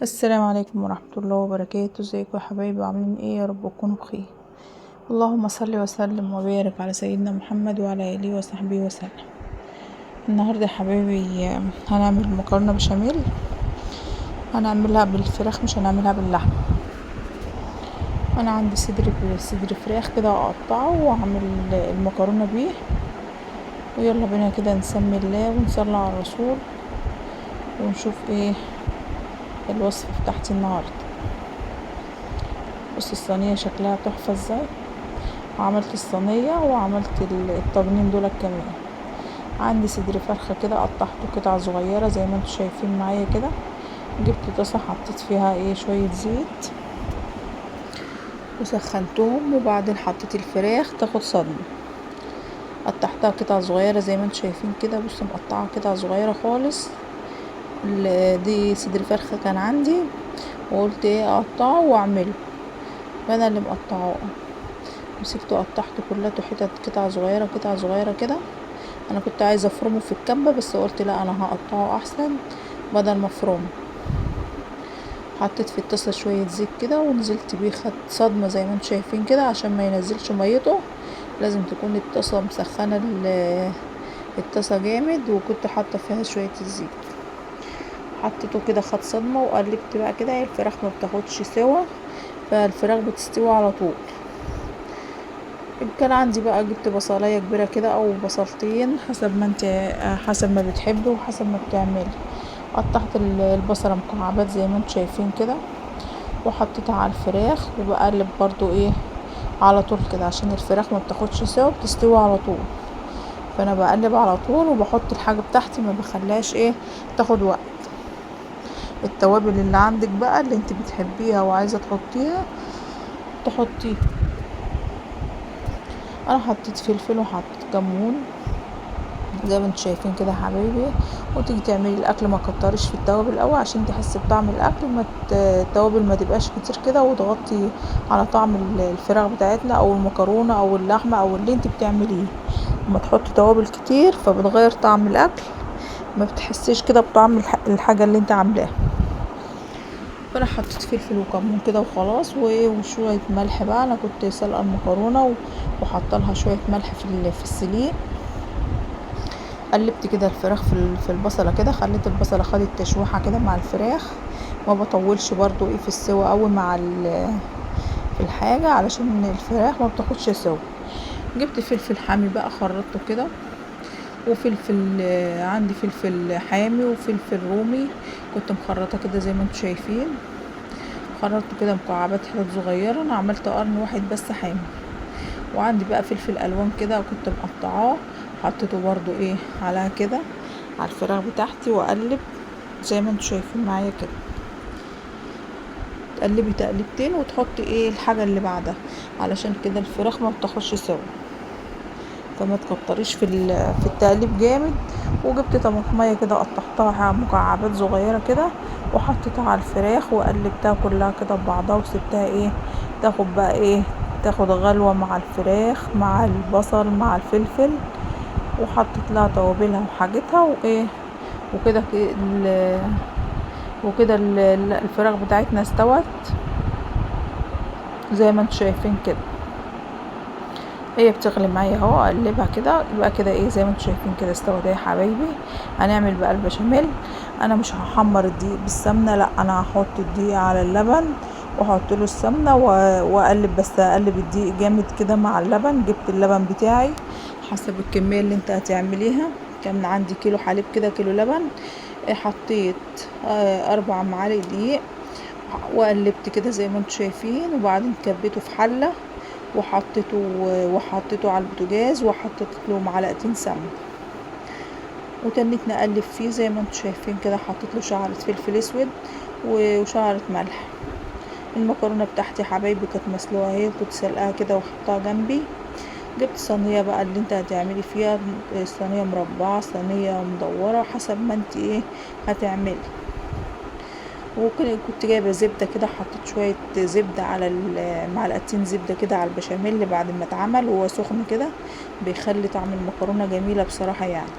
السلام عليكم ورحمة الله وبركاته. ازيكم يا حبايبي، عاملين ايه؟ يا رب تكونوا بخير. اللهم صل وسلم وبارك على سيدنا محمد وعلى اله وصحبه وسلم. النهارده يا حبايبي هنعمل مكرونه بشاميل، هنعملها بالفراخ مش هنعملها باللحمه. انا عندي صدر فراخ كده هقطعه واعمل المكرونه بيه، ويلا بينا كده نسمي الله ونصلي على الرسول ونشوف ايه الوصفة بتاعتي النهارده. بصوا الصينية شكلها تحفة ازاي، عملت الصينية وعملت الطاجنين دول كمان. عندي صدر فرخة كده قطعته قطع صغيرة زي ما انتوا شايفين معايا كده. جبت طاسه حطيت فيها ايه شوية زيت وسخنتهم، وبعدين حطيت الفراخ تاخد صدمة. قطعتها قطع صغيرة زي ما انتوا شايفين كده، بصوا مقطعه قطع صغيرة خالص. دي صدر فرخة كان عندي وقلت ايه اقطعه واعمله، فانا اللي مقطعاه. مسكته قطعته كلها حتت قطع صغيرة قطع صغيرة كده. انا كنت عايزه افرمه في الكبه بس قلت لا انا هقطعه احسن بدل ما افرمه. حطيت في الطاسه شوية زيت كده ونزلت بيه، خد صدمة زي ما انتوا شايفين كده عشان ما ينزلش ميته. لازم تكون الطاسه مسخنه الطاسه جامد، وكنت حاطه فيها شوية الزيت. حطيته كده خد صدمة وقلبت بقى كده. هي الفراخ ما بتاخدش سوا، فالفراخ بتستوي على طول. كان عندي بقى جبت بصلايه كبيرة كده او بصلتين حسب ما انت، حسب ما بتحبي وحسب ما بتعملي. قطعت البصله مكعبات زي ما انتوا شايفين كده وحطيتها على الفراخ، وبقلب برضو ايه على طول كده عشان الفراخ ما بتاخدش سوا بتستوي على طول. فانا بقلب على طول وبحط الحاجة بتاعتي، ما بخليهاش ايه تاخد وقت. التوابل اللي عندك بقى اللي انت بتحبيها وعايزه تحطيها تحطيها. انا حطيت فلفل وحطيت كمون زي ما انتوا شايفين كده يا حبايبي. وتيجي تعملي الاكل ما تكتريش في التوابل قوي عشان تحسي بطعم الاكل، ما التوابل ما تبقاش كتير كده وتغطي على طعم الفراخ بتاعتنا او المكرونه او اللحمة او اللي انت بتعمليه. لما تحطي توابل كتير فبتغير طعم الاكل، ما بتحسيش كده بطعم الحاجة اللي انت عاملاها. فانا حطيت فلفل وكمون كده وخلاص، وشوية ملح بقى. انا كنت سلقه المكرونه وحاطه لها شوية ملح في السليق. قلبت كده الفراخ في البصله كده، خليت البصله خدت تشويحه كده مع الفراخ. ما بطولش برضو ايه في السوا قوي مع في الحاجة علشان الفراخ ما بتاخدش سوا. جبت فلفل حامي بقى خرطته كده، وفلفل عندي فلفل حامي وفلفل رومي كنت مخرطه كده زي ما انتوا شايفين. خرطته كده مكعبات حتت صغيرة. انا عملت قرن واحد بس حامي. وعندي بقى فلفل الوان كده كنت مقطعاه حطيته برضو ايه على كده على الفراخ بتاعتي، واقلب زي ما انتوا شايفين معايا كده. تقلبي تقلبتين وتحطي ايه الحاجة اللي بعدها علشان كده الفراخ ما بتاخدش سوا، فما تكتريش في التقليب جامد. وجبت طماطميه كده قطعتها مكعبات صغيرة كده وحطيتها على الفراخ وقلبتها كلها كده ببعضها، وسبتها ايه تاخد بقى ايه تاخد غلوه مع الفراخ مع البصل مع الفلفل، وحطيت لها توابلها وحاجتها وايه وكده. وكده الفراخ بتاعتنا استوت زي ما انتوا شايفين كده. هي بتغلي معايا اهو، اقلبها كده يبقى كده ايه زي ما انتوا شايفين كده استوت اهي يا حبايبي. هنعمل بقى البشاميل. انا مش هحمر الدقيق بالسمنه، لا انا هحط الدقيق على اللبن واحط له السمنة واقلب، بس اقلب الدقيق جامد كده مع اللبن. جبت اللبن بتاعي حسب الكمية اللي انت هتعمليها، كان عندي كيلو حليب كده كيلو لبن، حطيت 4 معالق دقيق وقلبت كده زي ما انتوا شايفين. وبعدين كبيته في حله وحطيته على البوتاجاز وحطيت له معلقتين سمن وتنيت نقلب فيه زي ما انتوا شايفين كده. حطيت له شعره فلفل اسود وشعره ملح. المكرونه بتاعتي يا حبايبي كانت مسلوقة اهي، كنت سلقاها كده وحطها جنبي. جبت صينية بقى اللي انت هتعملي فيها، صينية مربعه صينية مدورة حسب ما انت ايه هتعملي. وكنت جايبه زبدة كده، حطيت شوية زبدة على معلقتين زبدة كده على البشاميل بعد ما اتعمل وهو سخن كده، بيخلي طعم المكرونه جميلة بصراحة يعني.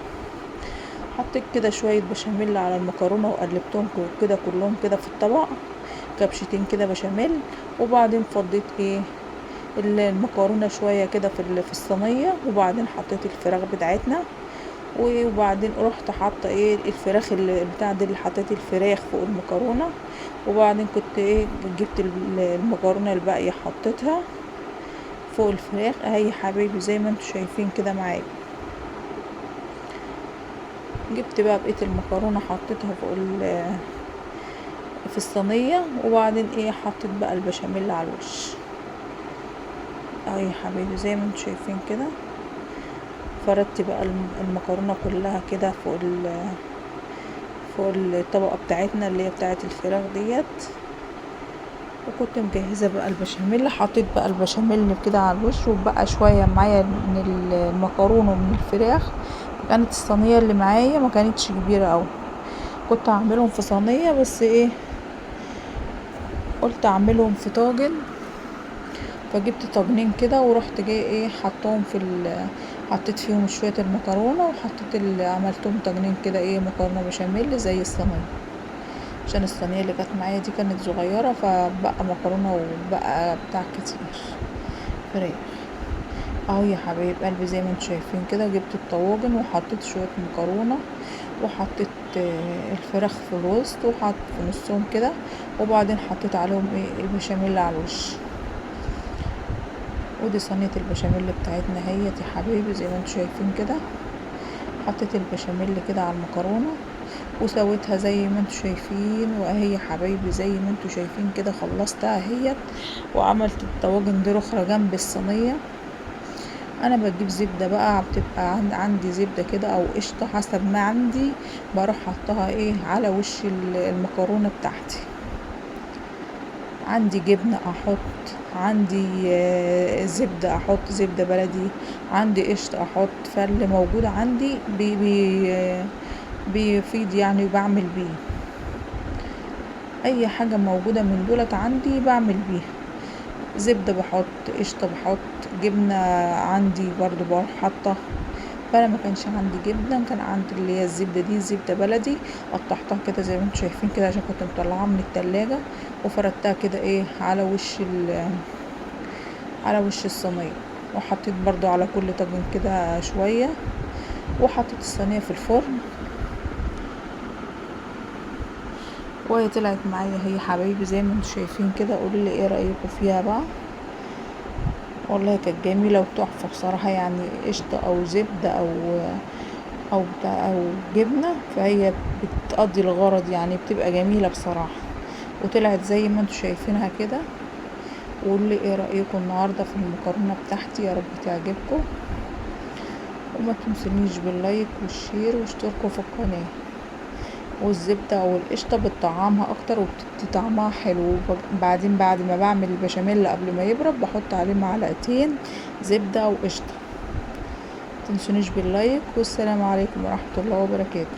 حطيت كده شوية بشاميل على المكرونة وقلبتهم كده كلهم كده في الطبق، كبشتين كده بشاميل. وبعدين فضيت ايه المكرونة شوية كده في الصينية، وبعدين حطيت الفراخ بتاعتنا. وبعدين رحت حاطة ايه الفراخ اللي بتاع دي، اللي حطيت الفراخ فوق المكرونة. وبعدين كنت ايه جبت المكرونة الباقية حطيتها فوق الفراخ اهي يا حبايبي زي ما انتوا شايفين كده معايا. جبت بقى بقية المكرونة حطيتها فوق في الصينية، وبعدين ايه حطيت بقى البشاميل على الوش اهي يا حبايبي زي ما انتوا شايفين كده. فردت بقى المكرونة كلها كده فوق الطبقة بتاعتنا اللي هي بتاعت الفراخ ديت. وكنت مجهزة بقى البشاميل، حطيت بقى البشاميل كده على الوش، وبقى شوية معايا من المكرونة ومن الفراخ. كانت الصينية اللي معايا ما كانتش كبيرة اوي، كنت هعملهم في صينية بس ايه قلت اعملهم في طاجن، فجبت طاجنين كده ورحت جاي ايه حطهم في حطيت فيهم شوية المكرونة، وحطيت عملتهم طاجنين كده ايه مكرونة بشاميل زي الصينية، عشان الصينية اللي كانت معايا دي كانت صغيرة فبقى مكرونة وبقى بتاع كتير فراخ اهو يا حبايب قلبي زي ما انتم شايفين كده. جبت الطواجن وحطيت شوية مكرونة وحطيت الفراخ في الوسط وحط في نصهم كده، وبعدين حطيت عليهم ايه البشاميل على الوش. ودي صينية البشاميل بتاعتنا اهيت يا حبايبي زي ما انتم شايفين كده. حطيت البشاميل كده على المكرونة وسويتها زي ما انتم شايفين، واهي يا حبايبي زي ما انتم شايفين كده خلصتها اهيت. وعملت الطواجن دي رخرة جنب الصينية. انا بجيب زبدة بقى، بتبقى عندي زبدة كده او قشطة حسب ما عندي، بروح حطها ايه على وش المكرونة بتاعتي. عندي جبنة احط، عندي زبدة احط، زبدة بلدي، عندي قشطة احط، فاللي موجود عندي بي بي بيفيد يعني، وبعمل بيه اي حاجة موجودة من دولت عندي بعمل بيها. زبدة بحط، قشطة بحط، جبنة عندي برضو بروح حاطة. فانا ما كانش عندي جبنة، كان عندي اللي هي الزبدة دي، زبدة بلدي، قطعتها كده زي ما انتم شايفين كده عشان كنت مطلعاها من التلاجة، وفردتها كده ايه على وش الصينية. وحطيت برضو على كل طاجن كده شوية، وحطيت الصينية في الفرن، وهي طلعت معايا هي حبايبي زي ما انتم شايفين كده. قولوا لي ايه رأيكم فيها بقى، والله كانت جميلة وتحفة بصراحة، يعني قشطة او زبدة او جبنة، فهي بتقضي الغرض يعني، بتبقى جميلة بصراحة. وطلعت زي ما انتم شايفينها كده. وقولوا لي ايه رأيكم النهاردة في المكرونة بتاعتي، يا رب تعجبكم. وما تنسونيش بال like وال share واشتركوا في القناة. والزبدة او القشطة بتطعمها اكتر وبتدي طعمها حلو. وبعدين بعد ما بعمل البشاميل قبل ما يبرد بحط عليه معلقتين زبدة وقشطة. متنسونيش بال like، والسلام عليكم ورحمة الله وبركاته.